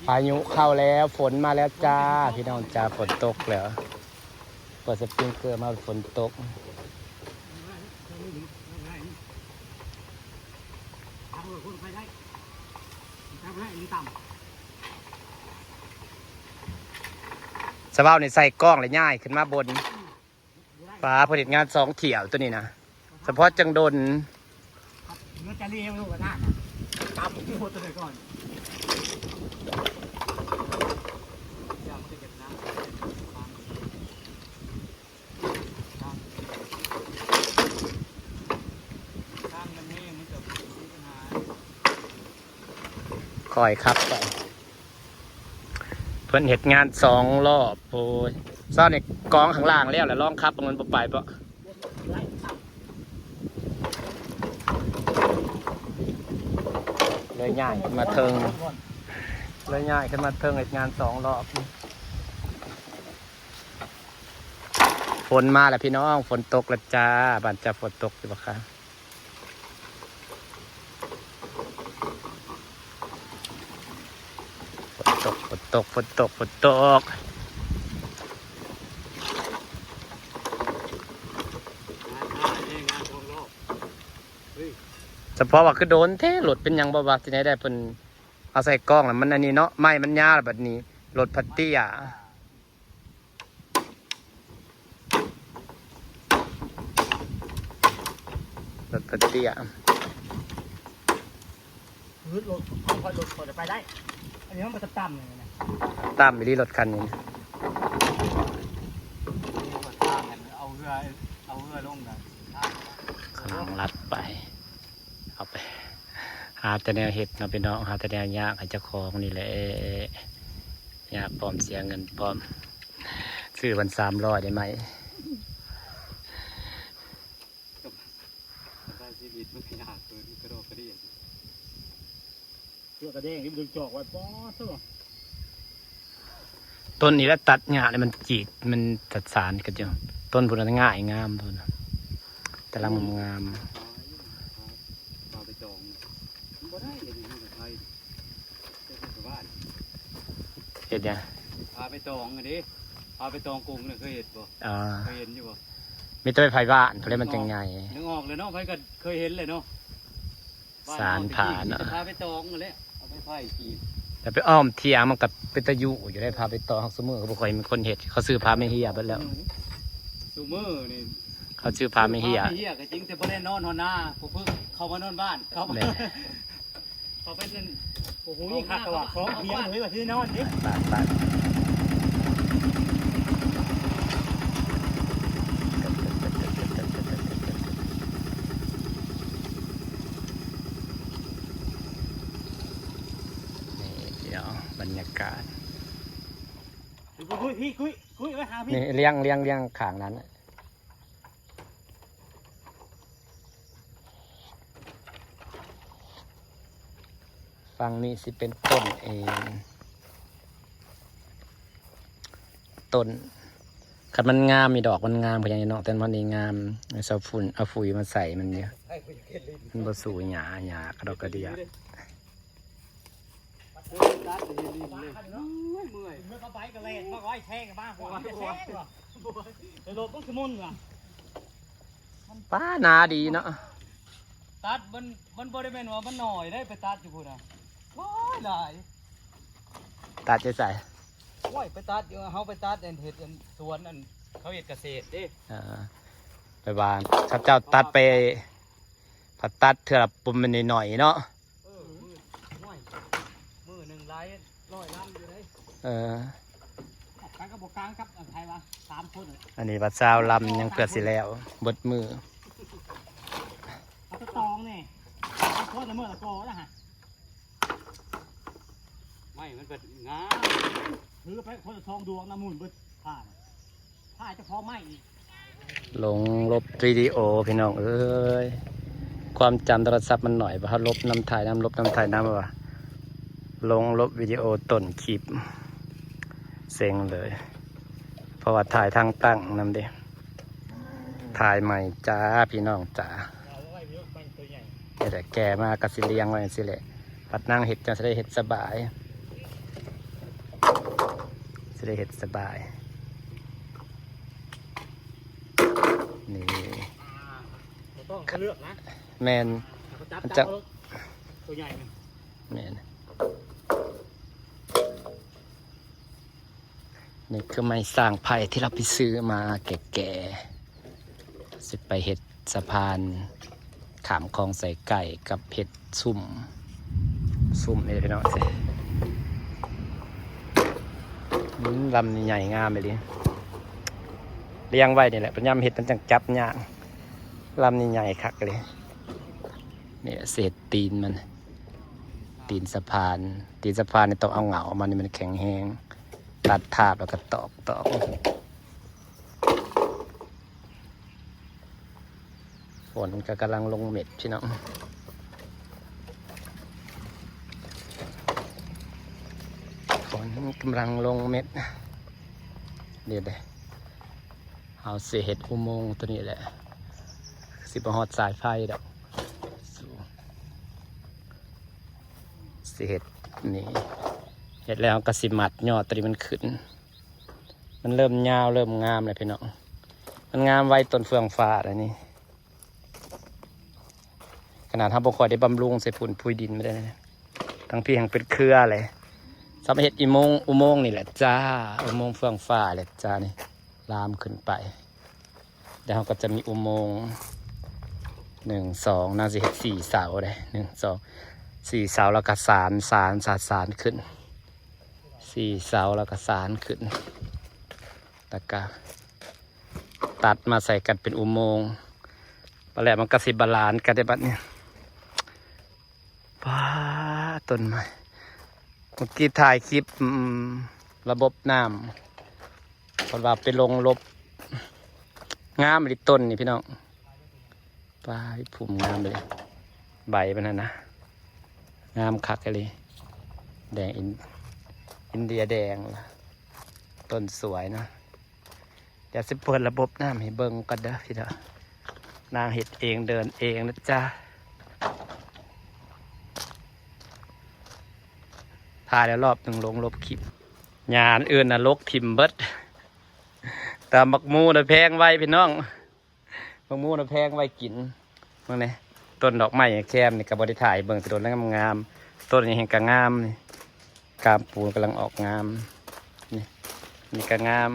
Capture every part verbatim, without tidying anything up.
พายุเข้าแล้ว ฝนมาแล้วจ้า พี่น้องจ้า ฝนตกแล้ว เปิดสปริงเกอร์มา ฝนตก สะเว้านี่ใส่กล้องแล้วย้ายขึ้นมาบน ฟ้าผลิตงานสองเถี่ยวตัวนี้นะ เฉพาะจังดน เนื้อจะเลี้ยงลูกกระด้างอะ ตามที่หัวตัวก่อน คอยครับไป เพิ่นเฮ็ดงานสองรอบ โอ้ย ซ่อนในกองข้างล่างแล้วแหละ ลองขับมันบ่ไปบ่ เลยย้ายขึ้นมาเทิง เลยย้ายขึ้นมาเทิงเฮ็ดงานสองรอบ ฝนมาแล้วพี่น้อง ฝนตกแล้วจ้า บ้านเจ้าฝนตกอยู่บ่คะ ฝนตก ฝนตก ฝนตก ฝนตก เฉพาะว่าคือโดนแท้ รถเป็นหยังบ่ว่าสิได้ เพิ่นเอาใส่กล้องแล้วมันอันนี้เนาะ ไม้มันยาวแล้วบัดนี้ รถพัดเตี้ย รถพัดเตี้ย รถ รถ ของข้อย รถข้อยจะไปได้ อันนี้มันบ่ต่ำๆเลยนะ ต่ำอีหลีรถคันนี้ เอาเฮือ เอาเฮือลงนะ กำลังลัดไป เอาไป หาแต่แนวเฮ็ดเนาะพี่น้อง หาแต่แนวยากให้เจ้าของนี่แหละ ยากพร้อมเสียเงินพร้อม ซื้อมันสามร้อยได้ไหม สภาพชีวิตมันก็ยากเกินกระดอกกระเดี้ย เสื้อกระเด้งที่มันดึงจอกไว้ป๊อดซะบ่ ต้นนี้แล้วตัดหญ้าเลยมันจีด มันตัดสารกันอยู่ ต้นพุทธง่ายงามต้น แต่ละมุมงาม ปลาไปจอง มันบ่ได้เลย มันบ่ได้ เจ้าของบ้าน เฮ็ดหยัง ปลาไปตองอันนี้ ปลาไปตองกุ้งเนี่ยเคยเห็นบ่ อ่า เคยเห็นอยู่บ่ มีแต่ไผบ้านเพิ่นเลยมันจังใหญ่ นึกออกเลยเนาะ ไผก็เคยเห็นเลยเนาะ บ้าน สารผ่าเนาะ เฮาตะกี้มีแต่ปลาไปตองนั่นแหละ เอาไปไผ่กิน แต่ไปอ้อมเถียงมันก็เป็นตายุอยู่ได้ ปลาไปตอง ซุมื้อก็บ่ค่อยมีคนเฮ็ด เขาซื้อปลาแม่เฮียเบิดแล้ว ซุมื้อนี่ เขาซื้อปลาแม่เฮีย ปลาแม่เฮียก็จริง แต่บ่ได้นอนฮอดนา ผู้ฝึกเข้ามานอนบ้าน เขา แม่ เขาไปนั่น โอ้โห นี่คักกะว่าของเถียงเลยว่าที่นอนนี่ บาด บาด นี่เดี๋ยวบรรยากาศ คุย พี่ คุย คุย ไว้หาพี่ นี่เลี้ยง เลี้ยง เลี้ยงข้างนั้นน่ะ ฝั่งนี้สิเป็นต้นเอง ต้น คันมันงาม มีดอกมันงาม พะยังเนาะ แต่มันนี่งาม เอาฝุ่น เอาปุ๋ยมาใส่มันอยู่ มันบ่สู้หญ้า หญ้ากระดอกกระเดี้ย เมื่อย เมื่อเขาไปก็แล่นมาไว้แทงกับบ้านหัวแทงว่ะ ไปหลบต้องสมุนว่ะ ป้าหนาดีเนาะ ตัดมัน มันบ่ได้แม่นว่ามันน้อยได้ไปตัดอยู่พุ้นน่ะ หลายหลาย ตัดจะใส่ โอ้ย ไปตัดอยู่ เฮาไปตัดอันเฮ็ดอันสวนอันเขาเฮ็ดเกษตรเด้ อ่า ไปว่าเขาเจ้าตัดไป ผัดตัดเทื่อละปุ่มมันหน่อยๆเนาะ เออ มื้อ มื้อ มื้อหนึ่งหลายร้อยลำอยู่เด้ เออ ออกไปก็บ่กลางครับ อันไทยวะ สามคนน่ะ อันนี้ว่าซาวลำยังเกือบสิแล้ว เบิดมือ เอาตะตองนี่ เอาคนละมื้อละกอแล้วฮะ ไม่ มันก็งาม ถือไปคนละสองดวงนะ หมุนเบิดผ้าน่ะ ผ้าเจ้าของไม้อีก ลงลบวิดีโอพี่น้องเอ้ย ความจำโทรศัพท์มันหน่อย บ่าลบนำถ่ายนำ ลบนำถ่ายนำ ว่าลงลบวิดีโอต้นคลิป เซ็งเลย เพราะว่าถ่ายทางตั้งนำเด้ ถ่ายใหม่จ้าพี่น้องจ้า เอาไว้เยอะ มันตัวใหญ่ นี่แหละ แก่มากก็สิเลี้ยงไว้สิแหละ บัดนั่งเฮ็ดจังสิได้เฮ็ดสบาย ได้เฮ็ดสบาย นี่ บ่ต้องเลือกนะ แม่น เขาจับ มัน จั จะ บเอาตัวใหญ่นะ แม่น นี่คือไม้สร้างไผ่ที่เราไปซื้อมาแก่ๆ สิไปเฮ็ดสะพานข้ามคลองไสไก่กับเฮ็ดซุ่ม ซุ่มนี่พี่น้องสิ อืม ลำนี้ใหญ่งามเลยดิ เลี้ยงไว้นี่แหละ พยายามเฮ็ดมันจังจับยาก ลำนี้ใหญ่คักเลย นี่แหละเศษตีนมัน ตีนสะพาน ตีนสะพานนี่ต้องเอาเหงามันนี่มันแข็งแฮง ตัดทาบแล้วก็ตอกตอก ฝนก็กำลังลงเม็ดพี่น้อง ฝนกำลังลงเม็ด เดี๋ยวเด้ เอาสิเฮ็ดอุโมงค์ตัวนี้แหละ สิบ่ฮอดสายไฟดอก สิเฮ็ดนี่ เฮ็ดแล้วก็สิมัดยอดตัวนี้มันขึ้น มันเริ่มยาวเริ่มงามแล้วพี่น้อง มันงามไวต้นเฟื่องฟ้าแล้วนี่ ขนาดเราบ่ค่อยได้บำรุงใส่ปุ๋ยปุ๋ยดินไม่ได้นะ ทั้งพี่ยังเป็นเครือเลย สำเฮ็ดอีโมงค์ อุโมงค์นี่แหละจ้า อุโมงค์เฟื่องฟ้าแหละจ้านี่ ลามขึ้นไป แล้วเราก็จะมีอุโมงค์ หนึ่ง สอง นางสิเฮ็ดสี่เสาเลย หนึ่ง สอง สี่เสาแล้วก็สาน สาน สาน สานขึ้น สี่เสาแล้วก็สานขึ้น แล้วก็ตัดมาใส่กันเป็นอุโมงค์ บัดแล้วมันก็สิบาลานซ์กันได้บัดนี้ ป๊าด ต้นไม้ เมื่อกี้ถ่ายคลิป อืม ระบบน้ำ เพิ่นว่าไปลงลบ งามอีหลีต้นนี่พี่น้อง ป๊าด พุ่มงามเลย ใบมันหั่นนะ งามคักอีหลี แดงอิน อินเดียแดง ต้นสวยนะ เดี๋ยวสิเปิดระบบน้ำให้เบิ่งก่อนเด้อพี่น้อง นางเฮ็ดเองเดินเองนะจ๊ะ ถ่ายแล้วรอบหนึ่งลงลบคลิป หญ้าอื่นน่ะลกถิ่มเบิด แต่บักหมู่น่ะแพงไว้พี่น้อง บักหมู่น่ะแพงไว้กิน เบิ่งแหน่ ต้นดอกไม้แคมนี่ก็บ่ได้ถ่ายเบิ่ง แต่ต้นงามๆ ต้นนี้แฮงก็งามนี่ กามปูกำลังออกงาม นี่ นี่ก็งาม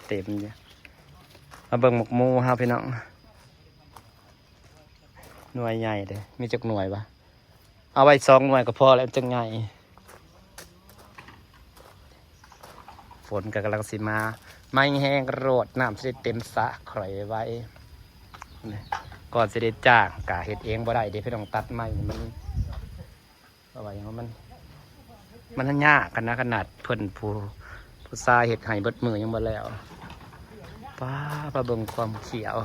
เต็มอยู่ มาเบิ่งบักหมู่เฮาพี่น้อง หน่วยใหญ่เด้ มีจักหน่วยวะ เอาไว้สองหน่วยก็พอแล้ว จังไง ฝนก็กำลังสิมา ไม้แห้งโลด น้ำสิได้เต็มสระข่อยไว้ นี่ ก่อนสิได้จ้าง กะเฮ็ดเองบ่ได้เด้พี่น้อง ตัดไม้นี่มัน เอาไว้อย่างว่ามัน มันยากกันนะ ขนาดเพิ่นผู้ ผู้ชายเฮ็ดให้เบิดมือยังบ่แล้ว ป๊าด มาเบิ่งความเขียว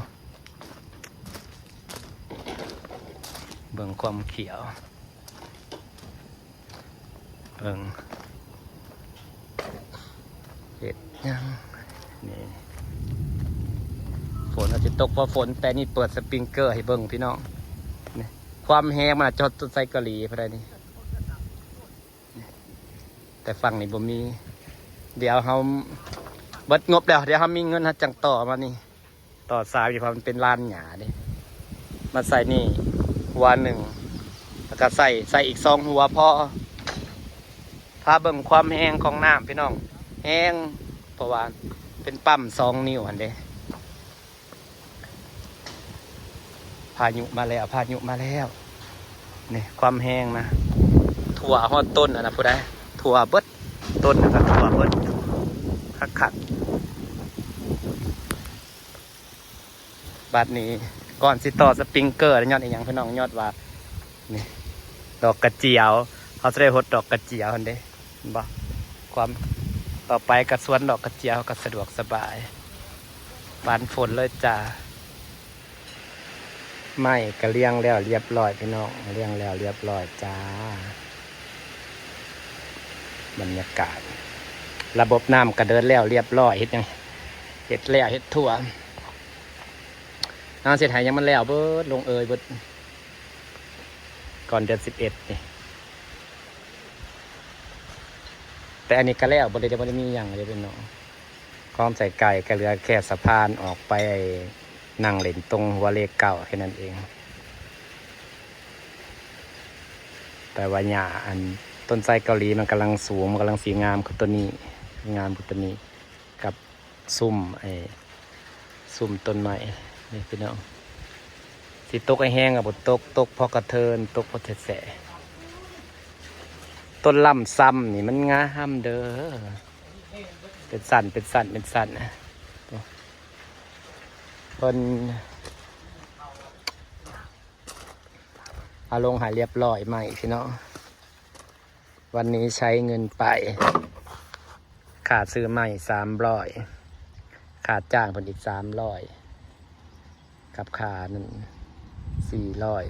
เบิ่งความเขียว เบิ่ง เฮ็ดหยัง นี่ ฝนอาจจะตก เพราะฝน แต่นี่เปิดสปริงเกอร์ให้เบิ่งพี่น้อง นี่ ความแฮงมันอาจจะฮอดต้นไซกะหลีพอได้นี่ แต่ฝั่งนี้บ่มี เดี๋ยวเฮาเบิดงบแล้ว เดี๋ยวเฮามีเงินเฮาจั่งต่อมานี่ ต่อสายอยู่ เพราะมันเป็นลานหญ้าเด้ มาใส่นี่หัวหนึ่ง แล้วก็ใส่ ใส่อีกสองหัวพอ พาเบิ่งความแฮงของน้ำพี่น้อง แฮง เพราะว่าเป็นปั๊มสองนิ้วหั่นเด้ พายุมาแล้ว พายุมาแล้ว นี่ความแฮงนะ ทั่วฮอดต้นหั่นนะ ผู้ใด ทั่วเบิด ต้นหั่นก็ทั่วเบิด คักๆ บัดนี้ก่อนสิต่อสปริงเกอร์ ย้อนอีหยังพี่น้อง ย้อนว่า นี่ ดอกกระเจียว เฮาสิได้ฮดดอกกระเจียวหั่นเด้ เห็นบ่ ความ ต่อไปก็สวนดอกกระเจียวก็สะดวกสบาย ปานฝนเลยจ้า ไม้ก็เรียงแล้วเรียบร้อยพี่น้อง เรียงแล้วเรียบร้อยจ้า บรรยากาศ ระบบน้ำก็เดินแล้วเรียบร้อย เฮ็ดหยัง เฮ็ดแล้วเฮ็ดทั่ว นางเฮ็ดให้หยังมันแล้วเบิด ลงเอยเบิด ก่อนเดือนสิบเอ็ดนี่ แต่อันนี้ก็แล้วบ่ได้ บ่ได้มีหยังเลยพี่น้อง ของใส่ไก่ก็เหลือแค่สะพานออกไปนั่งเล่นตรงหัวเลขเก้าแค่นั้นเอง แต่ว่าหญ้าอันต้นไทรเกาหลีมันกำลังสูง มันกำลังสีงามคือตัวนี้ งามคือตัวนี้ กับซุ่มไอ้ซุ่มต้นไม้นี่พี่น้อง สิตกให้แห้งกับบ่ตก ตกพอกระเทิน ตกพอแฉะๆ ต้นลำซำนี่มันงามเด้อ เป็นสัน เป็นสัน เป็นสัน เพิ่นเอาลงให้เรียบร้อยใหม่พี่น้อง วันนี้ใช้เงินไป ค่าซื้อใหม่สามร้อย ค่าจ้างเพิ่นอีกสามร้อย กับค่านั่นสี่ร้อย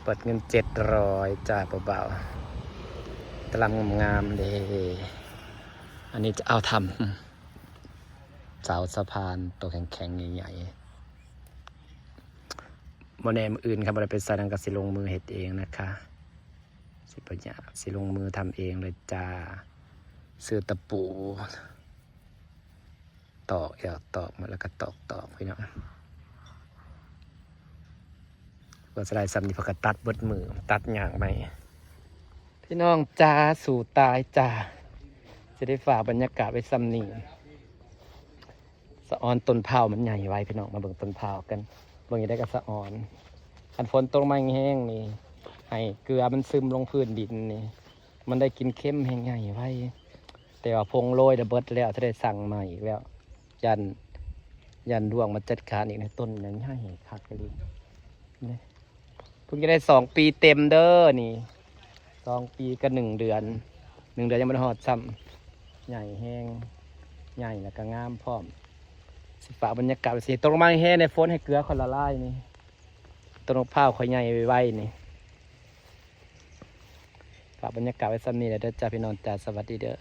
เปิดเงินเจ็ดร้อย จ่ายเบาๆ ตะลำงามๆ เด้ อันนี้จะเอาทำ เสาสะพานตัวแข็งๆ ใหญ่ๆ บ่แน่มื้ออื่นครับ บ่ได้ไปใส่นั่นก็สิลงมือเฮ็ดเองนะคะ สิบ่ยาก สิลงมือทำเองเลยจ้า ซื้อตะปู ตอก อยากตอกมาแล้วก็ตอกตอกพี่น้อง ก็จะได้ซ้ำนี่ เพราะก็ตัดเบิดมือ ตัดยากไหม พี่น้องจ้า สู่ตายจ้า จะได้ฝากบรรยากาศไว้ซ้ำนี่ สะออนต้นเผามันใหญ่ไว้พี่น้อง มาเบิ่งต้นเผากัน เบิ่งอยู่ได้ก็สะออน คันฝนตกมาแห้งๆ นี่ ให้เกลือมันซึมลงพื้นดินนี่ มันได้กินเค็มแห้งใหญ่ไว้ แต่ว่าผงโรยน่ะเบิดแล้ว จะได้สั่งใหม่อีกแล้ว ย่าน ย่านด้วงมาจัดการอีกนะ ต้นยังใหญ่คักอีหลีนี่ เพิ่งจะได้สองปีเต็มเด้อนี่ สองปีกับหนึ่งเดือน หนึ่งเดือนยังบ่ได้ฮอดซ้ำ ใหญ่แฮง ใหญ่แล้วก็งามพร้อม สิฝากบรรยากาศไว้ สิตกลงมาแห้งในฝนให้เกลือค่อยละลายนี่ ต้นมะพร้าวค่อยใหญ่ไวๆ นี่ ฝากบรรยากาศไว้ซ้ำนี่แหละเด้อจ้าพี่น้องจ้า สวัสดีเด้อ